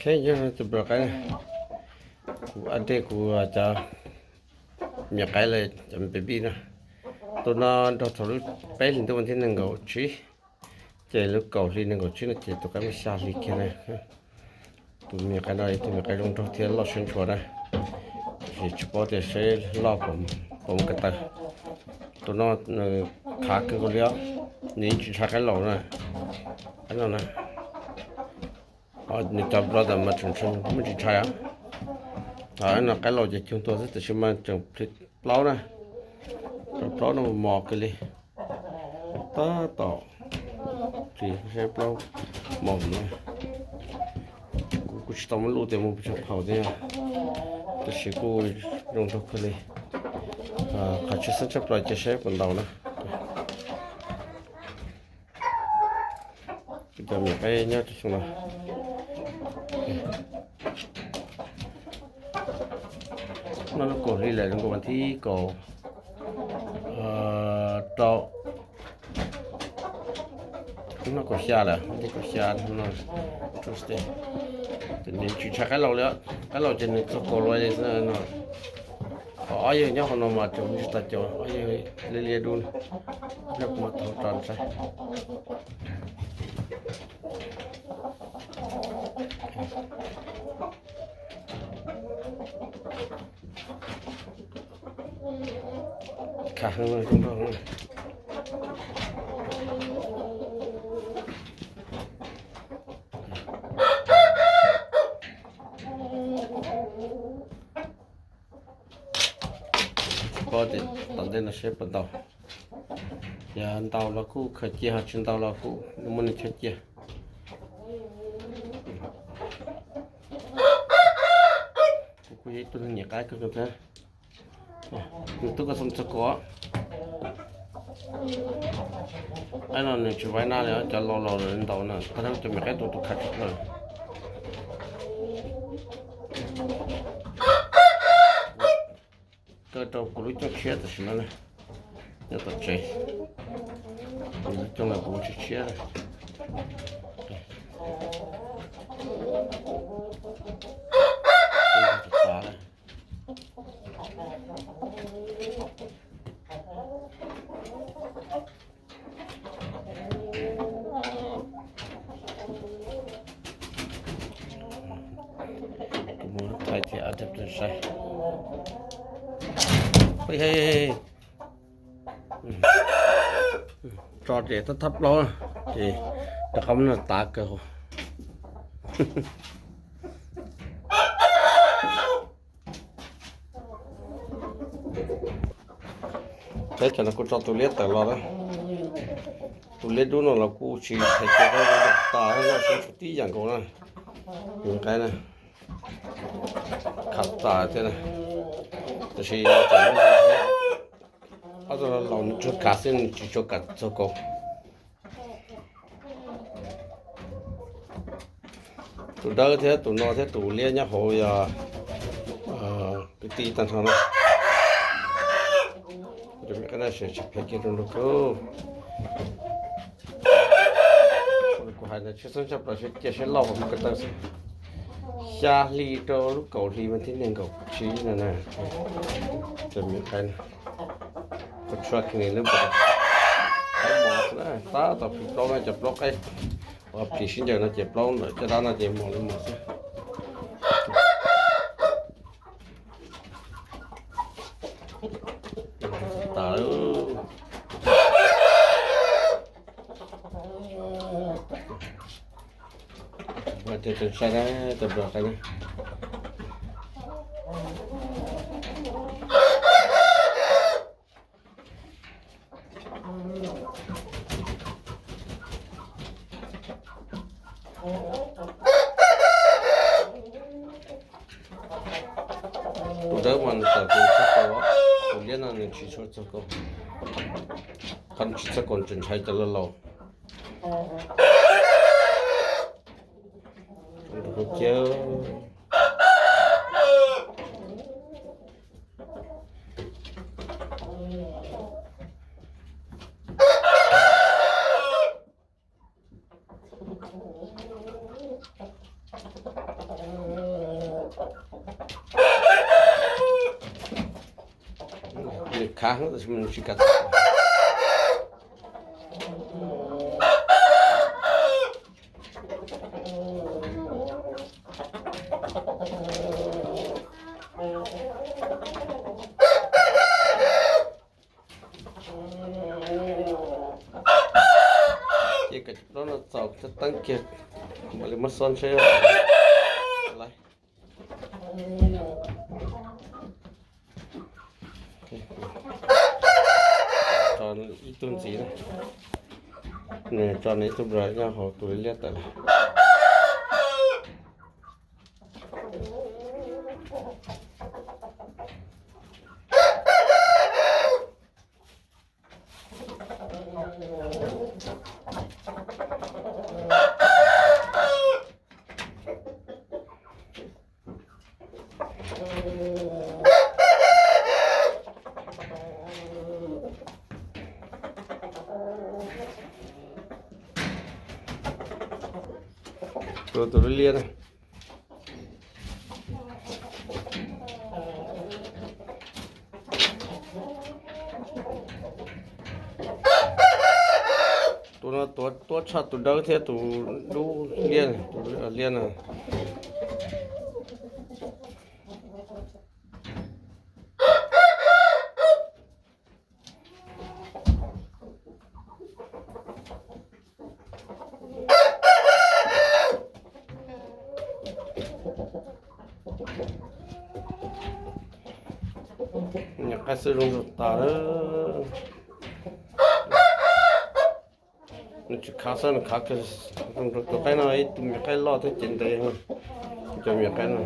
Tus poj qaib, kuv update kuv cov me nyuam qaib los cov baby na. Tus no nrog thaum lub peb hlis ntuj vas thib nees nkaum tsib, ces lub kaum hli nees nkaum tsib no ces tus qaib muaj xya hli kiag na. Tus me nyuam qaib no yog tus me nyuam qaib zoo nraug thiab loj sab ntshua na, tiam sis tsis paub tias seb loj puas mus ko taw. Tus no nws khav kawg nkaus li os, nws yeej tsis ntshai qaib laus na. Qaib no na, nws cov brother mas tseem muaj tsis ntshai os. Qaib no qaib laus ces cuag tuag xwb tiam sis mas tseem plhis plaub na, plaub no mos kawg li. Tab tom ris saib plaub mos no. Kuv kuj tsis tau muaj lus tias mus pes tsawg phaum thiab, tiam sis kuj zoo nraug kawg li. Qhov tshwj xeeb tshaj plaws cia saib puas ntaus na. Kuv cov me nyuam qaib nyob rau xyoo no. No lub kaum hli lawm, zoo nkaus vas thib kaum rau, no kaum xya lawm, vas thib kaum xya no. Tuesday, nws tsis ntshai qaib laus li, qaib laus ces nws txog kaum lua li xwb no. Ob yawg nyob hauv no mas tseem muaj tsis tas cov, ob yawg liab liab dub, nyob kuv mam thauj tso saib. Khav heev, zoo nraug. Tsis paub tias tom ntej no seb puas ntaus. Yog ntaus los kuj khaws cia, ho tsis ntaus los kuj muaj neeg chaw cia. Kuv kuj yog ib tug neeg nyiam qaib kawg thiab. Nws twb koj xoo txog kaum. Qaib no nws tsis vaib nab li, cov laus laus lawm ntaus na, qhov no cov me qaib tus tus khav tshaj plaws. Kaw rau kuv lub cooj tshiab tam sim no na, nyob tom tsev. Kuv lub cooj los kuv tshiab tshiab. Kuv muab thaij thiab ua rau peb saib. Tso ces thab thab plaub ces rov qab muab no tav kawg. Teb chaws no kuj tso tus liab tawm los na. Tus liab dub no los kuj tsis hais tias tas, noj siab tib yam nkaus na. Tus qaib na, khav tas thiab na. Tab sis ob tug laus nws tsuas khav xwb, nws tsis tshua khav txog kaus. Tus dawb thiab tus no thiab tus liab nyob hauv yog kwv tij tag nrho na. Tus me qaib no tsis phem kiag rau nraug kawg. Kuv hais ntawd tshwj xeeb tshaj plaws cia seb loj puas mus ko taw xwb. Xya hli rau lub kaum hli vas thib nees nkaum tsib no na. Tus me qaib no, kuv tshua kiag nws lub npawg qaib mos xwb na, tab tom plhis plaub na, cov plaub qaib uas plhis sib ncaws no ces plaub ntawm caj dab no ces mos li mos xwb. Tas lawm. Ua tias tseem sai na, tus npawg qaib na. Tus dawb mas nws tawm tus txog kaus, tus liab no nws tsis tshua txog kaus. Qhov nws tsis txog kaus nws tseem ntshai cov laus laus. Nws khav heev tab sis mas nws tsis kav. Ces kav tsij plaub no txaus teeb kiag, mam li muab xob ntshe lawm. Tso ib tug ntxiv na, nws tso nws ib tug npawg nyob hauv tus liab tawm lawm. Tus tus liab na. Tus no tuav tshaj tus dawb thiab tus dub liab, tus liab na. Nyuam qaib xwb zoo nraug tas lawm. Nws tsis khav xwb, nws khav kawg. Zoo nraug tus qaib no ib tug me nyuam qaib loj thiab cev ntev, cov me nyuam qaib no.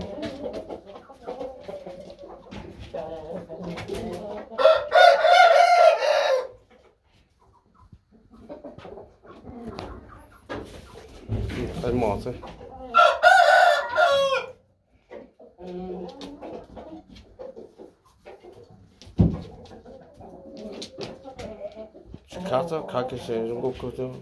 Qaib mos xwb. Tsis khav xwb, khav kiag ces zoo nkauj kawg thiab.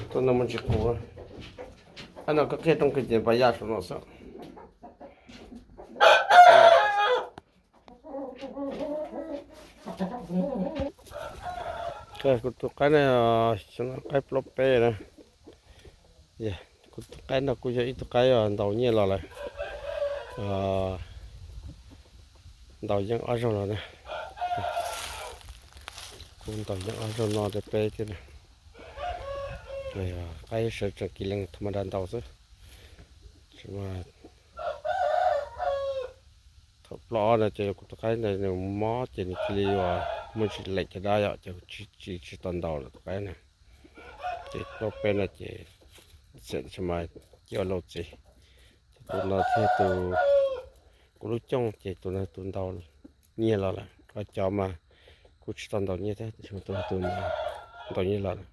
Tuaj no muaj ntsis qus. Qab no koj qhia rooj kawg ces pas yaj saum no xwb. Kuv tus qaib no, qaib plaub peb na. Kuv tus qaib no kuj yog ib tug qaib ntaus nyiaj los lawm. Ntaus yeej ob zaug los na. Kuj ntaus yeej ob zaug no rau peb thiab na. Qaib sawv tsees kis leej tham ma da ntaus xwb. Thaum plaub ob no ces kuv tus qaib ntawd nws mob ces nws cia li uas muaj ntsis lem caj dab yom, ces kuv tsis, tsis tau ntaus lawm tus qaib na. Ces plaub peb no ces txawm tsis mas cia ua laus txiv. Ces tus no thiab tus kuv lub cooj ces tus no tus ntaus nyiaj los lawm, ho cov mas kuj tsis tau ntaus nyiaj thiab, tab sis mas tus no tus ntaus nyiaj los lawm.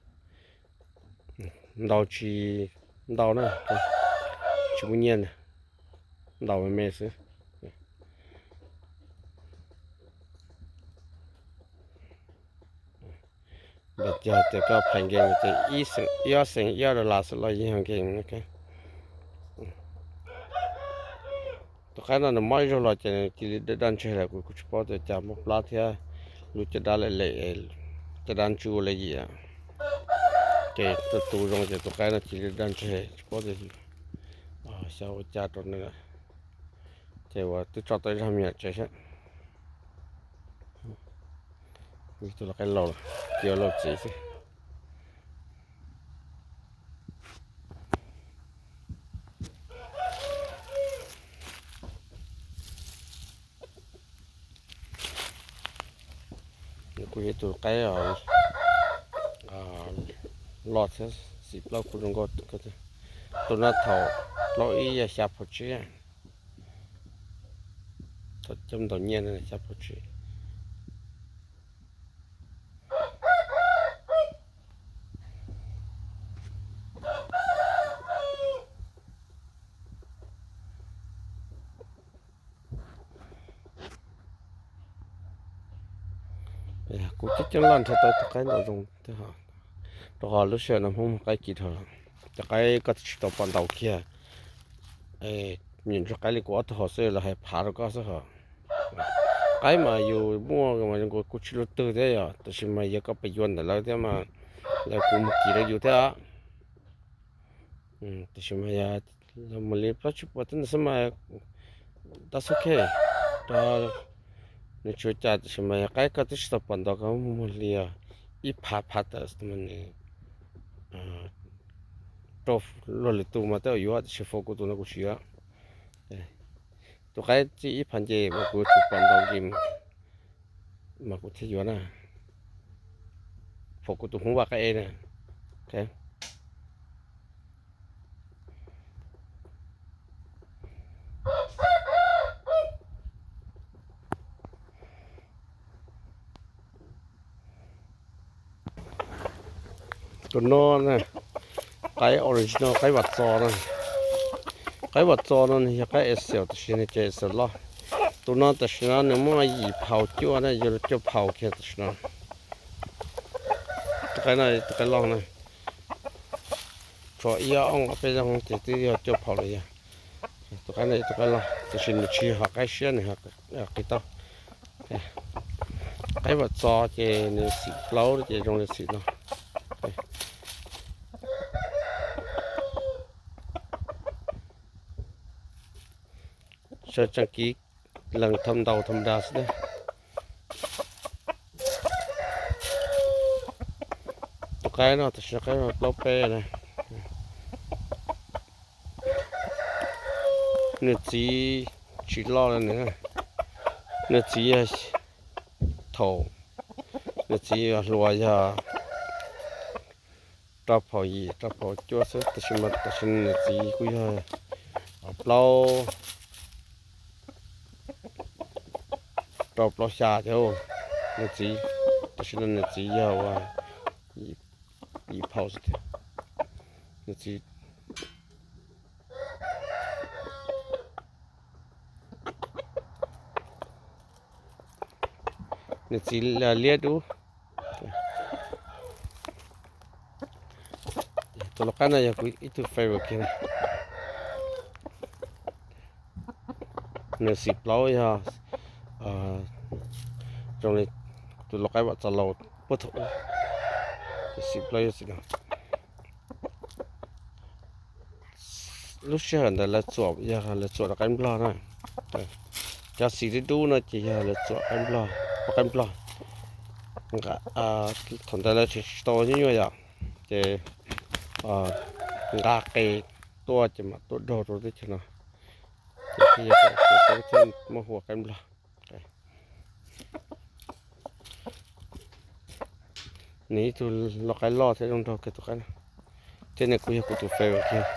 Ntaus tsis ntau na, tsis muaj nyiaj na, ntaus me me xwb. Ntawm ces tias koj phais nkees ces ib ob xees ib ob dollar xwb los yeej yog nkees. Tus qaib no nws mob ib zaug los ces nws cia li daj daj ntseg lawm, kuv kuj tsis paub tias cas mob plab thiab lub caj dab lem lem, caj dab ntswj ua li yim. Ces tus tus zoo ces tus qaib no cia li daj ntseg tsis paub tias xyov ua cas rau nws. Ces uas twb tso tau ib zag me nyuam tsev xwb. Tus qaib laus, cia ua laus txiv xwb. Kuj yog ib tug qaib loj thiab, xim plaub kuj zoo nkauj. Tus no thaum plaub ib yog xya phav tsib, thaum coj ntaus nyiaj xya phav tsib. Kuv coob coob loj nrhiav tau tus qaib ntau zoo thiab ho, rau qhov lub sij hawm no Hmoob muag qaib kim dhau lawm. Cov qaib koj twb tsis tau pom ntaus kiag, me nyuam ntsuag qaib li kuv ob tug hauv xwb los hais phav rau koj xwb ho. Qaib mas yus muaj mas kuv tsis luaj twg thiab yom, tab sis mas yog koj pes yuav ntawm lawv thiab mas lawv kuj muag kim rau yus thiab. Tab sis mas yog los mus li plaub tsib puas tib ntawd xwb mas that's ok. Rau nws tsis ua cas, tab sis mas yog qaib koj twb tsis tau pom ntaus koj muag li ib phav phav tawm mas nws rau luag lwm tus mas tej zaum yuav, tab sis faus kuv tus no kuv tsis yuav. Tus qaib txij ib phav nce mas kuv tsis pom ntaus li mas kuv thiaj yuav na. Faus kuv tus Hmoob vaj qaib ev na. Tus no na, qaib original, qaib Vam Txos na. Qaib Vam Txos no nws yog qaib Asia tab sis nws cov Asia loj. Tus no tam sim no nws muaj yim phaus cuaj na, yuav luag cuaj phaus kiag tam sim no. Tus qaib no tus qaib loj na, tshuav ib ob ob peb zoo ces twb yog cuaj phaus lawm yog. Tus qaib no tus qaib loj tab sis nws tsis yog qaib siab, nws qis tau. Qaib Vam Txos ces nws xim plaub ces zoo li xim no. Sawv tsees kiv lees tham ntaus tham das xwb na. Tus qaib no tam sim no qaib plaub peb na. Nws txiv tsis loj li nws. Nws txiv yog thaum, nws txiv hluas yog rau phaum yim rau phaum cuaj xwb, tab sis mas tam sim no nws txiv kuj yog plaub, rau plaub xya thiab nws txiv. Tam sim no nws txiv yog ua yim phaum xwb thiab. Nws txiv, nws txiv liab dub. Tus lau qaib no yog kuv ib tug favorite kiag na. Nws xim plaub yog zoo li tus lau qaib Vam Txos laus puag thaum ub, xim plaub yog xim no. Lub sij hawm ntawd lawv txuam yog lawv txuam rau qaib nplog na. Cov xim dub dub no ces yog lawv txuam qaib nplog, ua qaib nplog. Thaum ntawd lawv tsis tau nyuaj nyuaj yom, ces nqa qe tuaj ces mam tuaj daug rau teb chaws no. Ces thiaj yog tias peb thiaj muab hu ua qaib nplog. Nws ib tug lau qaib loj thiab zoo nraug kawg tus qaib no, thiab nws kuj yog kuv tus favorite kiag.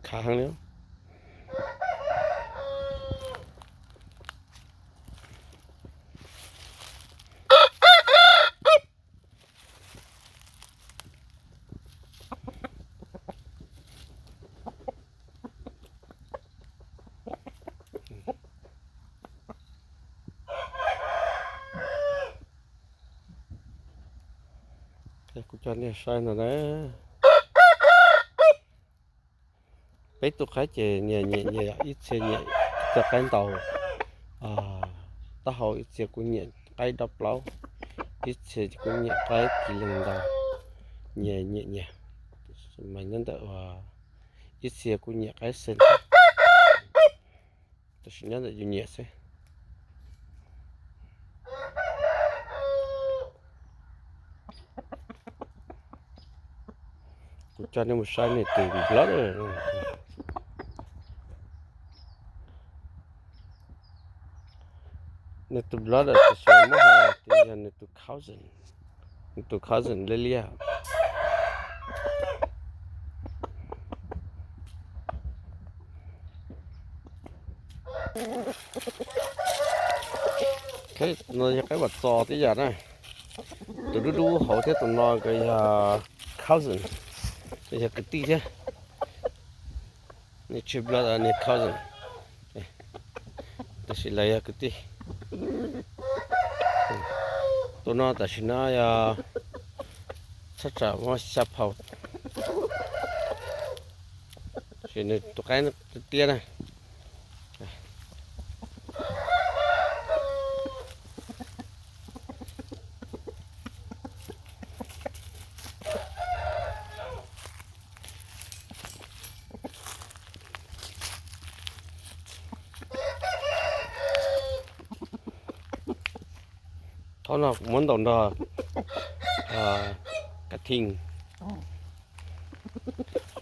Khav heev li. Kuv coj nej saib no na. Peb tus qaib ces nyias nyiam nyiam, ib txhia nyiam cov qaib ntaus taub hau, ib txhia kuj nyiam qaib dob plaub, ib txhia kuj nyiam qaib kis lees ntaus, nyias nyiam nyias. Mas nyob ntawm ib txhia kuj nyiam qaib xeem, tab sis nyob ntawm yus nyiam xwb. Kuv coj nej mus saib nws tus blood. Nws tus brother tab sis muab hais tias yog nws tus cousin, nws tus cousin liab liab. No yog qaib Vam Txos tib yam na. Tus dub dub hauv thiab tus no nkawd yog cousin, yog kwv tij thiab. Nws tsis blood, nws cousin, tab sis lawv yog kwv tij. Tus no tam sim no yog thaj tsam muaj xya phau, tab sis nws tus qaib tiab na. Thaum no kuv muab ntaus nrog Kav Thij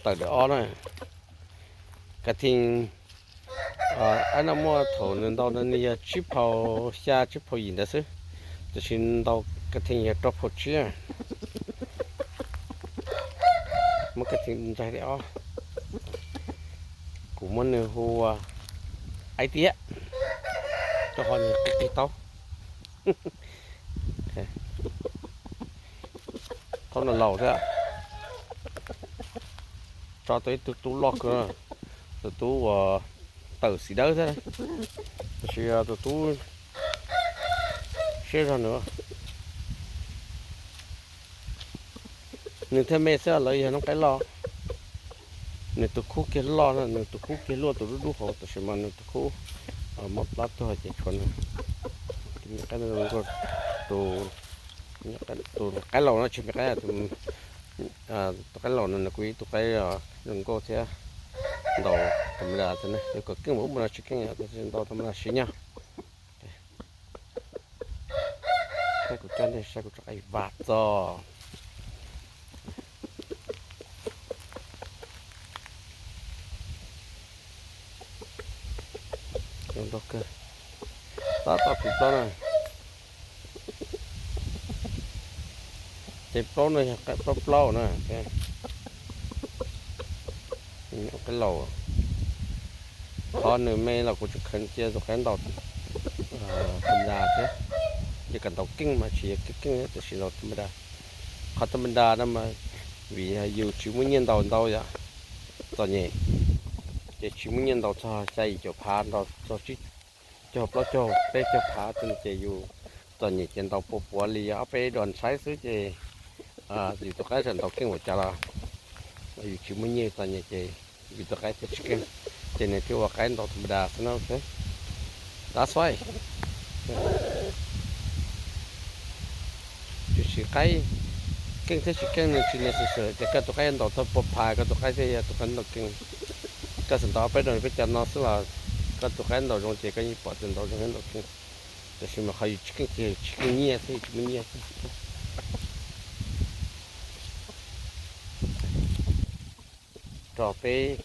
tawm dawm ob na. Kav Thij, ab, no muaj thaum nws ntaus no nws yog tsib phau xya tsib phau yim ntawd xwb, tab sis ntaus Kav Thij yog rau phau tsib. Muab Kav Thij ntsaig li ob. Kuv muab nws hu ua Aib Tiab, rau qhov nws qig qig taub. Thaum no laus thiab, tso tau ib tug tub loj kawg, tus tub uas tawm xim dawb thiab, tab sis tus tub siab zog nws. Nws thiaj me xwb, lawv yog noob qaib loj. Nws tus khub kiag loj na, nws tus khub kiag luaj tus dub dub hauv, tab sis mas nws tus khub mob plab tuag ces tshuav nws. Tus qaib laus no tsis me qaib, tus qaib laus no nws kuj ib tug qaib zoo nkauj thiab, ntaus tha ma da, yog kom keej mus ub mus no tsis keej, ntaus tha ma da siv nyog. Saib kuv coj nej saib kuv tso qaib Vam Txos. Zoo nkauj kawg. Tab tom tiv plaub na. Ces plaub no yog qaib plaub plaub na. Qaib laus. Qhov nws me los kuv tseem kheev cia tus qaib ntaus tha ma da thiab. Ces kom ntaus keej mas tsis yog keej keej, tab sis ntaus tha ma da. Qhov tha ma da no mas vim yog yus tsis muaj nyiaj ntaus ntau yom, txom nyem, ces tsis muaj nyiaj ntaus txog xya yim caum phav, ntaus txog tsib caug plaub caug peb caug phav ces yus txom nyem ces ntaus puas puav li ob peb dos ntxhaib xwb ces yus tus qaib txawm ntaus keej ua cas los yus tsis muaj nyiaj txom nyem ces yus tus qaib thiaj tsis keej, ces nws thiaj ua qaib ntaus tha ma da xwb na. That's why. Tiam sis qaib keej thiab tsis keej nws tsis necessary tias koj tus qaib ntaus tau pua phas koj tus qaib thiaj yog tus qaib ntaus keej. Koj xav ntaus ob peb dos peb caug no xwb los koj tus qaib ntaus zoo ces koj yeej pom tias ntaus zoo thiab ntaus keej. Tab sis mas qhov yus tsis keej ces yus tsis keej nyiaj thiab yus tsis muaj nyiaj. Rau peb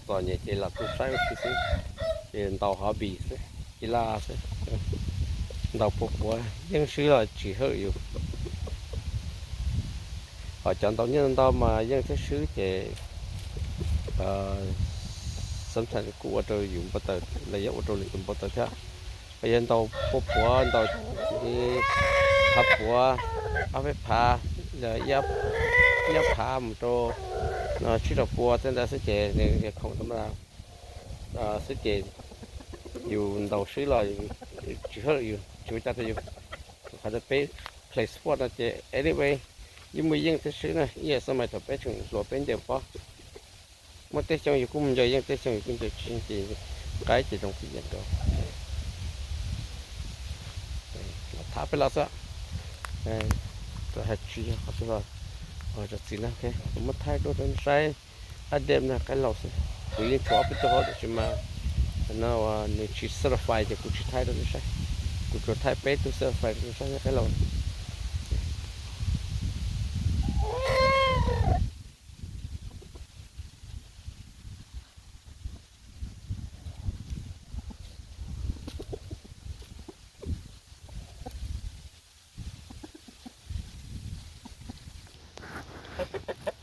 txom nyem ces los tu saib ua si xwb, ces ntaus hobby xwb, ci laj xwb, ntaus puas puav yeej swb los tsis hawm yus. Ho cov ntaus nyiaj ntau mas yeej thiab swb ces sometimes kuj ua rau yus npau taws los yog ua rau lwm tus npau taws thiab. Yog ntaus puas puav, ntaus phav puav, ob peb phav, ib ob phav mus rau tsib rau pua tej ntawd xwb ces nws khoom tha ma da xwb ces yus ntaus swb los tsis hawm yus, tsis ua cas rau yus. Qhov tias peb play sport no ces anyway yeej muaj yeej thiab swb na, ib yam xav mas thaum peb tseem hluas peb ncaws pob, muaj tej xyoo yus kuj mus ncaws yeej, tej xyoo yus kuj ncaws tsis yeej ces qaib ces zoo kwv yees rau. Los tham peb los xwb, hais tsis yog qhov twg los, txog txiv na, kuv muab thaij rau nej saib, ab dej na qaib laus xwb. Kuv yeej tshuav ob peb tug hauv tiam sis mas no nws tsis certified ces kuv tsis thaij rau nej saib. Kuv tsuas thaij peb tug certified rau nej saib qaib laus.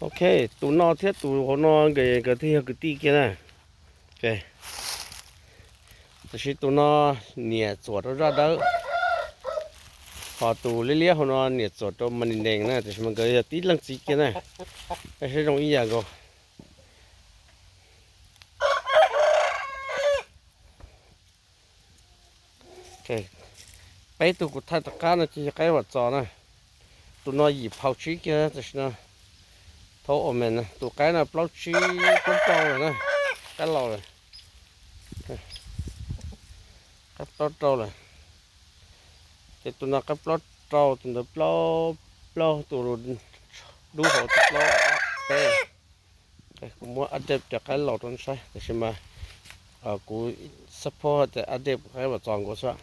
Ok, tus no thiab tus hauv no nkawd thiaj yog kwv tij kiag na. Ok, Tiam sis tus no niam txuam rau zaj dawb, ho tus liab liab hauv no niam txuam rau mas ntees na, tiam sis mas nkawd yog tib leej txiv kiag na, saib zoo ib yam nkaus. Peb tug kuv thaij tom qab no ces yog qaib vam txos na. Tus no yim phau tsib kiag tam sim no. Thaum ub mas tus qaib no plaub tsib plaub rau lawm na, qaib laus lawm, qaib plaub rau lawm. Ces tus no qaib plaub rau, tus ntawd plaub, plaub, tus dub hauv plaub peb. Kuv muab update cov qaib laus rau nej saib, tiam sis mas kuv support tias update qaib vam txos nkaus xwb.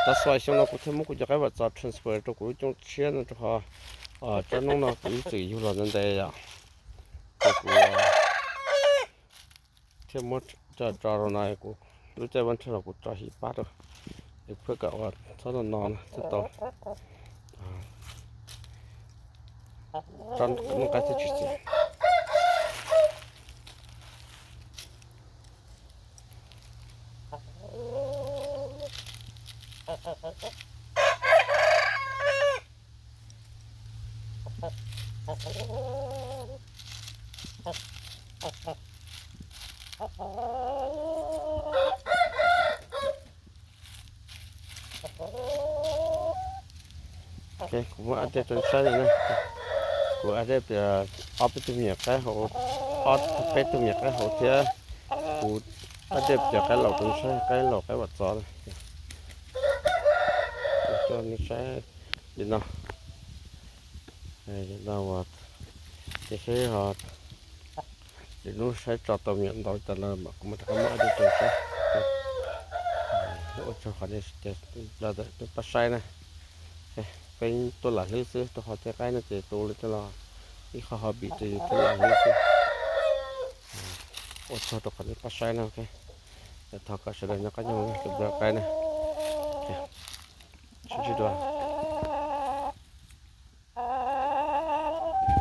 Tav su xyoo no kuv thiaj muab kuv cov qaib vam txos transfer rau kuv lub cooj tshiab no rau qhov tsob noob no kuv ib txwm yug los ntev ntev yom. Ces kuv thiaj muab tso rau no, kuv lub caij vaj ntseg los kuv tso hib pab rau, es pheej kom ua txhob no no thiaj tau, tsob noob qaib thiaj tsis txias. Kuv muab update rau nej saib li na. Kuv update tias ob peb tug me nyuam qaib hauv, ob peb tug me nyuam qaib hauv thiab kuv update cov qaib laus rau nej saib, qaib laus qaib vam txos na. Kuv coj nej saib li no. Ces seb ho lwm hnub saib tso tau me nyuam ntau tas lawm mas kuv mam rov qab muab update rau saib. Ua tsaug qhov nej pab saib na. Peb tuaj lam hlwb xwb, rau qhov tej qaib no ces tus li tej los ib qho ho bim rau yus thiab lam hlwb xwb. Ua tsaug rau qhov nej pab saib na. Thov kom sawv daws noj qab nyob zoo tus nplog qaib na. Sib ntsib dua.